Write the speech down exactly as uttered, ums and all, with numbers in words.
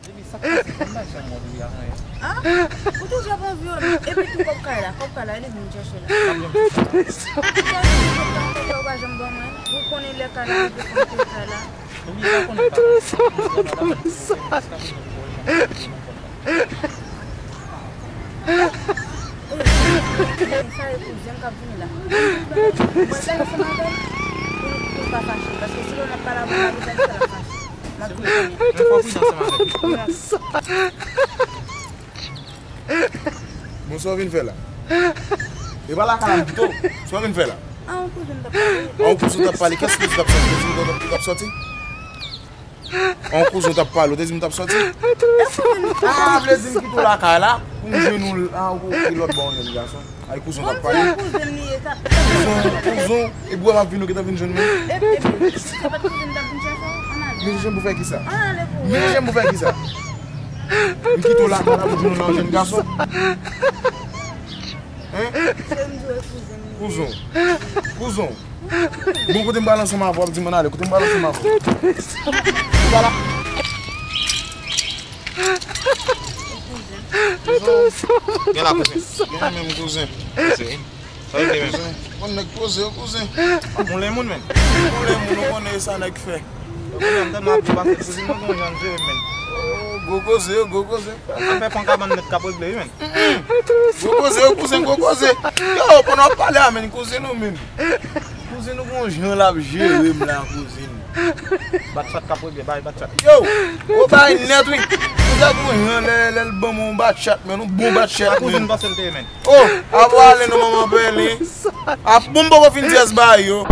Depi sa k pase, m pa janm wè w depi avan yè. Ah, ou toujou ap anvi yo, non? Epi tou kòb kay la, kòb kay la, e li vin chèche la. Ou pa janm ban mwen, ou konnen lè kay la rive, fò m peye kay la. Ou byen pa konnen pa konnen. Sa e kouzen k ap vini la. Mwen lè ansanm avè l, pou nou pa fache, paske si nou ap pale avè l, l ap fache. M ap vini. Men fò w pridan ansanm avè l. Bon, sa w vin fè la? E pa lakay la m kite w. Sa w vin fè la? Ah, yon kouzen m t ap pale. Ah, yon kouzen w t ap pale. Kiyès kouzen w t ap sòti? Kouzen w t ap sòti? Ah, yon kouzen w t ap pale. Ou te di m w t ap sòti? Ah, vle di m kite w lakay la pou m jwenn ou la, ou ki lòt bò yon jèn gason. Ay, kouzen w t ap pale. Kouzen, kouzen m li ye, sa. Kouzen, kouzen. E bwè m ap vin, ou gentan vin jwenn mwen. E, e, se pa t kouzen m t ap vin chèche w? Ann ale. Men jan pou fè kisa? Ann ale pou wè. Men jan pou fè kisa? M kite w lakay la pou jwenn yon jèn gason. Hein? Se m di w e kouzen m li ye. Kouzen. Kouzen. Bon, kote m pral ansanm avè w, ap di m ann ale. Kote m pral ansanm avè w? Ou pa la. Gen la kouzen. Gen la menm kouzen. Sa yo te menm. Kouzen. Bon nèg poze yo kouzen. Moulen moun menm. Moulen moun ou konnen e sa nèg fè. Yo konnen m tèlman ap byen pase kouzin mwen gen yon jan l jere m menm. Oh, gwo koze, gwo koze. Afè pran kabann nèt k ap regle wi menm. Gwo koze, yo kouzen, gwo koze. Yo, pandan w ap pale a menm, kouzin ou menm. Kouzin ou gon jan l ap jere m la, kouzin. Batchat k ap regle, bay batchat. Yo, gwo bay nèt wi. Kouzin gon jan lè, lè l ban m yon batchat, menm yon bon batchat, menm. Kouzin panse l te ye menm. Oh, ap ale non manman pèlen. Ap bon m poko fin dyès bay yo.